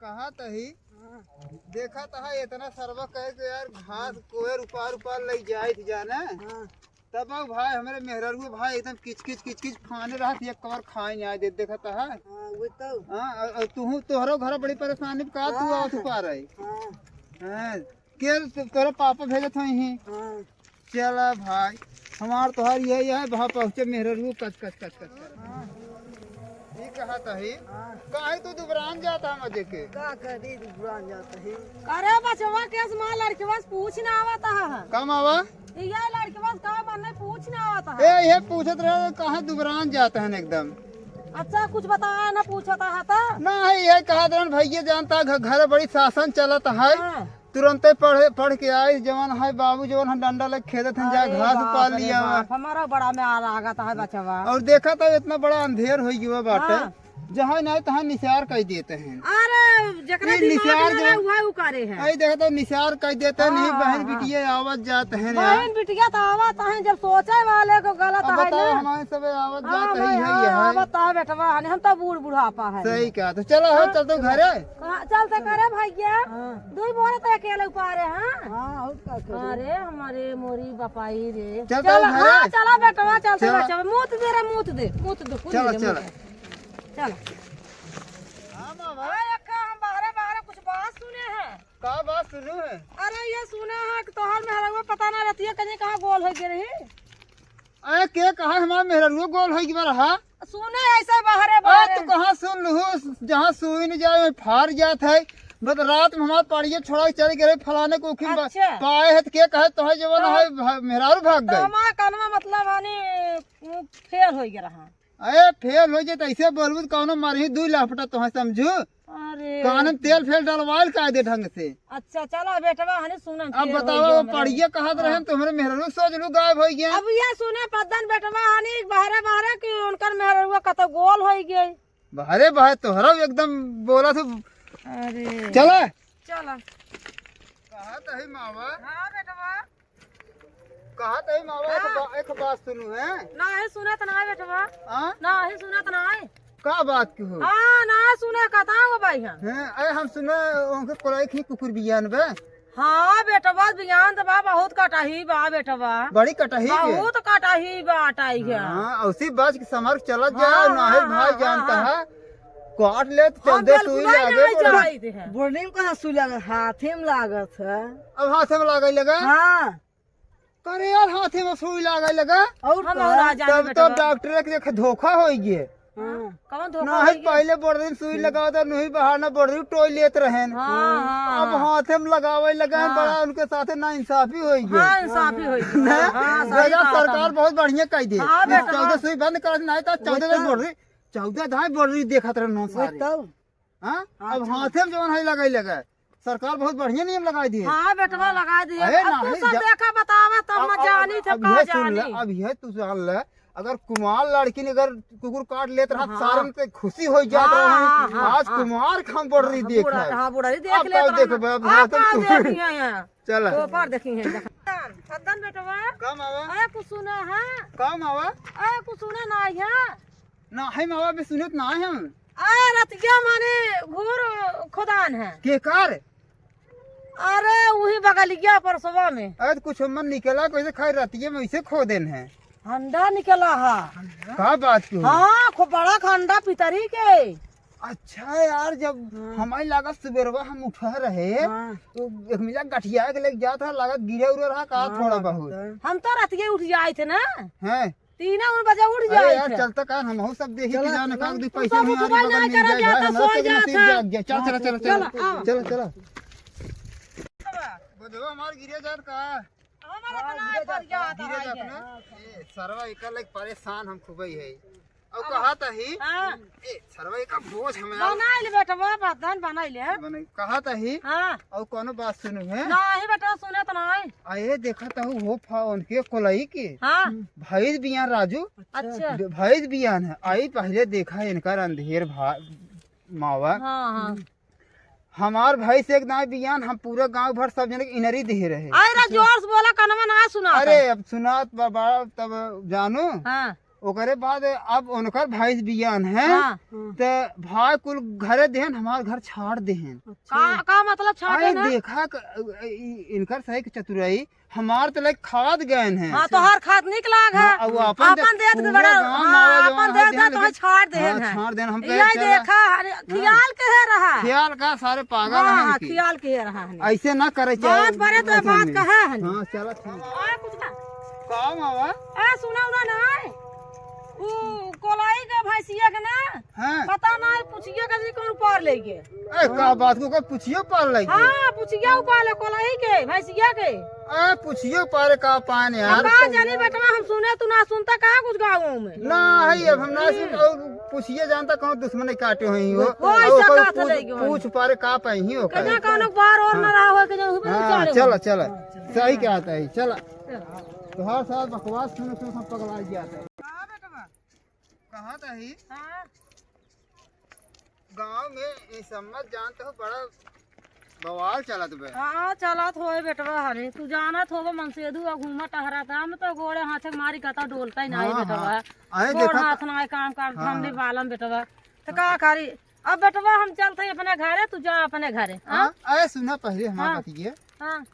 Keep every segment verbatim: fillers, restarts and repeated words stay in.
कहा तही, हाँ। देखा तहा इतना सरवा कहे के यार घास कोयर उपार उपार लई जाइत जाने। हाँ। तब अब भाई हमरे मेहररुआ भाई एकदम किचकिच किचकिच फाने रहत, एक कवर खाए नहीं आए दे, देखा तहा। हाँ, वो तो। हाँ, और, और तुहू तोहरो घर बड़ी परेशानी का तू हाँ। आवत उपार है। हाँ। हाँ। के तो-, तोरे पापा भेजत हई ही। हाँ। चला भाई, हमार तोहार यही है, वहाँ पहुँचे मेहररुआ कच, कच, कच, कच, कच। हाँ। ई कहा तही, हाँ। काहे तू दुबरान जाता है मजे के? का करी दुबरान जाता है? अरे बचवा के माँ लड़कवा से पूछ ना आवत है। का मावा? ये लड़कवा से का मन नहीं पूछ ना आवत है। ए, ये पूछत रहे, काहे दुबरान जाता है एकदम? अच्छा, कुछ बताया ना, पूछता है तो? ना, ये कहा दरन भैया जानता, घ-, घर बड़ी शासन चलत है। हाँ। तुरंते पढ़, पढ़ के आई, जवन है बाबू, जवन हम डंडा लेके खेदत हैं, जा अरे घास बाप उपार रे लिया। बाप, हमारा बड़ा में आ लागत है बचवा। और देखा तो इतना बड़ा अंधेर हो गया बाटे, हाँ। जहाँ नहीं तहाँ निसार कह देते हैं। अरे, जकरा ये दिमाग निसार ना जो रहे, वह उकारे है। आई देखा तो निसार कह देते हैं, नहीं हाँ, बहन हाँ। बिटिया आवत जात हैं यार। बहन बिटिया तो आवत हैं, जब सोचे वाले को गलत अब है बताओ, ना। हमारे सब आवत हाँ, जात है, मैं, यही हाँ, है। आवत है बेटवा, हम तो बूढ़ बुढ़ापा है। सही कहा, तो चलो, हो, हाँ। चलते घरे। हाँ, चलते करे भैया। हाँ। दुई बोरा तो अकेले उपारे, हाँ? हाँ, और का करे? अरे, हमारे मोरी बपाई रे। चल, चल, चल, हाँ, घरे। चला बेटवा, चल, चल। चला, चल। मूत दे रे, मूत दे, मूत दे, कुल चल, दे, चल। मूत दे। चल। हाँ, मामा। अरे, अक्का, हम बाहरे, बाहरे कुछ बात सुने हैं। का बात सुनू है? अरे, ये सुने हैं कि तोहर मेहररुआ पता ना रतिया कहीं कहाँ गोल हो गई रही। अरे, के कहा हमार मेहररुआ गोल हो गई रहा? सुने ऐसे बाहरे, अरे, बाहरे। तू कहाँ सुन लू? जहाँ सुई न जाए, वहीं फार जात है। बस रात में हमार पड़िए छोड़ा के चल गए फलाने को उखिन बा-, अच्छा। पाए है तो के कहे तोहे जवन हाँ। है, भा-, मेहरारू भाग तो गए। हमार कनवा मतलब हनी, उ, फेल हो गया रहा। अरे फेल हो जाए तो ऐसे बोलबू तो कौनो मारही दुई लापटा तोहे समझू। अरे। कान में तेल फेल डलवाल का दे ढंग से। अच्छा, चला बेटवा, हनी सुनन अब के बतावा, होई वो हमरा। पढ़िए कहत रहे हाँ। तो हमरे मेहररू सोच लू गायब होई गया। अब ये सुने पद्दन बेटवा, हनी बहरे बहरे कि उनकर मेहररुआ कतो गोल होई गई। बहरे बहरे तोहरा एकदम बोला तू। अरे। चला। चला। कहा तही मावा? हाँ बेटवा। कहा तही मावा, एक हाँ। बा-, एक बात सुनू है। नाही सुनत नाही बेटवा। हाँ? नाही सुनत नाही। का बात की हो? हाँ, ना सुने कता हो भाई हम। हैं, अरे हम सुने उनके कोलाई की कुकुर बियान बे। हाँ बेटवा, बियान तो बा, बहुत कटाही बा बेटवा। बड़ी कटाही बे। बहुत कटाही बा, अटाई है। हाँ, उसी बात की समर चलत हाँ, जाए, हाँ, नाहिल भाई हाँ, जानता हाँ। है। काट ले तो हाँ, चौदह सुई बिल्कुल लागे नहीं बोला। चढ़ाई दे है। बोर्डिंग को सुई लागत, हाथे में लागत है। अब हाथे में लागे लगा? हाँ। करे यार, हाथे में सुई लागे लगा। और हम का? और आ जाने तब तो बेटवा। डॉक्टर के देख धोखा होई गए। हाँ। कौन धोखा ना है होई गए? पहले बोर्डिंग सुई लगाओ तो नहीं बहाना बोर्डिंग टोई लेत रहेन। हाँ, हाँ, अब हाँ। हाथे में लगावे लगा हैं, हाँ। बड़ा उनके साथे ना इंसाफी होई गए। हाँ, इंसाफी होई गए। ना? हाँ, सही गजब बात सरकार है। बहुत बढ़िया कह दे। हाँ, बेटवा। चौदह सुई बंद कर, नहीं तो चौदह वही तो। बोर्डिंग चौदह धाई बोर्डरी देखत रहे नौ सारे। वही तो। हाँ? हाँ, अब चलो। हाथे में जवन है लगाई लगा। सरकार बहुत बढ़िया नियम लगाई दिए। हाँ, बेटवा लगाई दिए। अरे अब तू नहीं, सब जा-, देखा बतावा तब अब, मैं अब, जानी अब, थे अब का यह सुन ले, जानी। अब यह तू जान ले, अगर कुमार लड़की ने अगर कुकुर काट लेत रहा, हाँ। सारन पे खुशी हो जात हाँ, रहा है। हाँ, हाँ, आज हाँ। कुमार के हम बोर्डरी हाँ, देख बुढ़ा-, है। हाँ, बुढ़ारी देख अब लेत का रहा। देखबे, अब अब हाथे में का तू देखी है यहाँ? चला। तो पार देखी है, देखा। अद्दन बेटवा। का मावा? अरे कुछ सुना है? का मावा? अरे कुछ सुना ना है? ना है मावा, अभी सुनत ना है हम। आ, रतिया माने घोर खोदान है। के कार? अरे, वही बगलिया परसवा में। अरे, तो कुछ मन निकला, कैसे खाए रतिया में वैसे खोदेन है। हंडा निकला हा। का बात क्यों? हाँ, खूब बड़ा खंडा पितरी के। अच्छा यार, जब हाँ। हमारी लागत सुबेरवा हम उठा रहे, हाँ। तो एक मिला गठिया के लेके जात रहा, लागत गिरे उरे रहा का हाँ, थोड़ा लागत बहुत। है। हम तो रतिया उठ जाए थे ना। हैं? तीन उन बजे उठ अरे जाए यार, थे। चलता का हम हो सब देखी चला, कि जान चला। का दी तू पैसा सब नहीं आ रही, उठबा बगल नहीं में करे जाए, जाता, हमरा सोए सब नसीब जाता। जाग गया। चल, चल, चल, चल। चला, आओ। चल, चल। बुधवा हमार गिरे जात का? हमारा हाँ, तो ना गिरे पर जाता। जाता गिरे है जाता ये। ना? ए, सरवा एकर लायक परेशान हम खूबे है। और अब कहा तही, हाँ। ए, सरवा एकर बोझ हमरा बनाई ले बेटवा, बदन बनाई ले। बनाई, कहा तही, हाँ। और कोनो बात सुनू है? नहीं बेटा, सुने तो नहीं। अरे देखा तहु हो फोन के कोलई के। हाँ। भैंस बियान राजू। अच्छा। ब-, भैंस बियान है। आई पहले देखा इनकर अंधेर भा-, मावा। हाँ, हाँ। हमार भैंस एक दाई बियान, हम पूरा गांव भर सब जने के इनरी दे रहे। अरे जोर से बोला, कनवा ना सुना। अरे अब सुनात बा-, बा-, तब जानू। हाँ। ओकरे बाद अब उनकर भैंस बियान है, हाँ। त भाई कुल घरे देहन, हमार घर छाड़ देहन। का, का मतलब छाड़ अरे देहन? देखा क-, इ-, इनकर सही के चतुराई, हमार त लाइक खाद गयन है। हाँ, तोहार खाद निक लाग है। हाँ, अब अपन दे-, अपन देत के पूरे बड़ा, गाँव में हाँ, आवाज अपन वहाँ देत देहन, तो लेकिन छाड़ देहन हाँ, है। छाड़ देहन, हम कहे यही चला। देखा, अरे, हाँ। खियाल के है रहा। खियाल का सारे पागल हाँ, हैं हाँ, कि खियाल के है रहा है। ऐसे ना करे बात चाहे बरे तो ऐसे बात में। कहा है। हाँ, चला ठीक। आ, कुछ ना। का मावा? ए, सुना उना ना है। उ कोलाई के भैंसिया के ना, हाँ। पता ना है, पुछिया के जी कौन पार ले गए। ए, का बात को, कोई पुछियो पार ले गए? हाँ, पुछिया उ पार ले, कोलाई के, भैंसिया के। ए, पुछियो पार का पान अब यार। का जानी बेटवा, हम सुने तू ना सुनता का कुछ गाँव में। ना है, अब हम ना सुन, और पुछिए जानता कौन दुश्मन काटे हुई हो। वो और ऐसा ओकर का था पूछ, ले गए? पूछ पारे का पाई ही ओकर। कहीं कौनो बार और ना रहा हो, कहीं हुबे हाँ, निकाले चला, हो। चला। सही कहता है, चला। चला। तोहार साथ बकवास सुन के हम पगला जाता है। हाँ बेटवा। कहाँ था ही? हाँ। गाँव में ई सम्मत जानत हो, बड़ा बवाल चलत बे। हाँ, चलत होए बेटवा हनी। तू जानत होबे मनसेधु आ घूमा टहरा था, हम तो गोड़े हाथे मारी कता डोलता ही नाही हाँ, बेटवा। हाँ। अरे गोड़ देखा हाथ त-, नाही काम करत, हाँ, हम भी हाँ। बालम बेटवा। तो का करी? अब बेटवा हम चलत ही अपने घरे, तू जा अपने घरे। हाँ? हाँ, अरे सुना पहले हमार हाँ। बतिये। हाँ।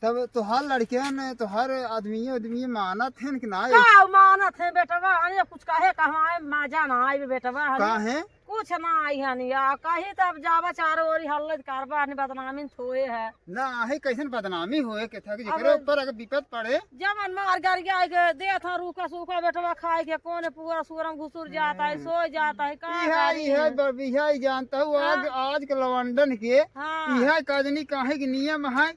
तब तोहार लड़कियन, तोहार आदमी, आदमी मानत हैं कि ना? का मानत हैं बेटवा? अरे कुछ कहे कहवाए मजा ना आई बेटवा। का है? कुछ ना आई हन या कही तब जावा चारों ओरी हल्ला करबा हन बदनामी थोए है। ना, आहे कैसन बदनामी होए के था कि अब जेकरे ऊपर अगर विपद पड़े। जवन मार गरिया के देत हन रूखा सूखा बेटवा खाए के, कौन पुअरा सुअरा में घुसुर जाता है, हाँ। सोए जाता है, का इहा, करी? इहा ब-, इहा ही जानता हूँ, आज, हाँ। आज के लवंडन के हाँ। इहा काजनी काहे के नियम है,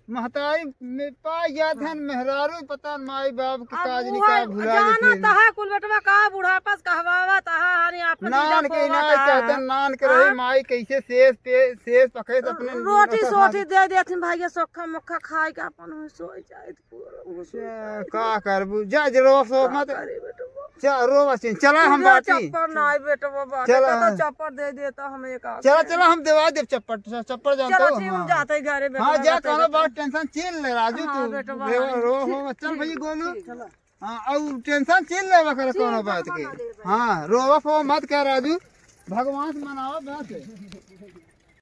महतारी में पाई जात हन, हाँ। मेहरारू पता न माई बाप के अब काजनी उहे का भुला जाना जात हन। तहा कुल बेटवा का बुढ़ापा से कहवावा तहा हनी अपन नान के ना कहते, नान के रहे हाँ? माई कैसे सेज पे, सेज पकड़े तो अपने रोटी सोटी दे देथिन भैया, सोखा मोखा खाए के अपन सोए जाए तो पूरा वो सोए से जाए। का करबू? जा, जे रो सो का मत। करे बेटवा? चा-, रो बस, चला हम पूरा बाटी। चप्पल ना आई बेटवा, बाटे चला। का तो चप्पल दे देता हम एक आध चला, के। चला, हम देवा देब चप्पल, चप्पल जानता चला, हूँ, ठीक, हम हाँ। जाते ही घरे हाँ, बेटवा, जा, जाते ही कोनो घरे। बात tension चिल ले राजू हाँ, तू। बेटवा, रे-, हाँ, रो, ठीक, हो, चल ठीक, भैया गोलू। ठीक, चला। हाँ, और tension चिल लेवा करे ठीक, कोनो बात भगवान के। दे भाई। हाँ, रोवा फो मत कर राजू, भगवान से मनावा बस।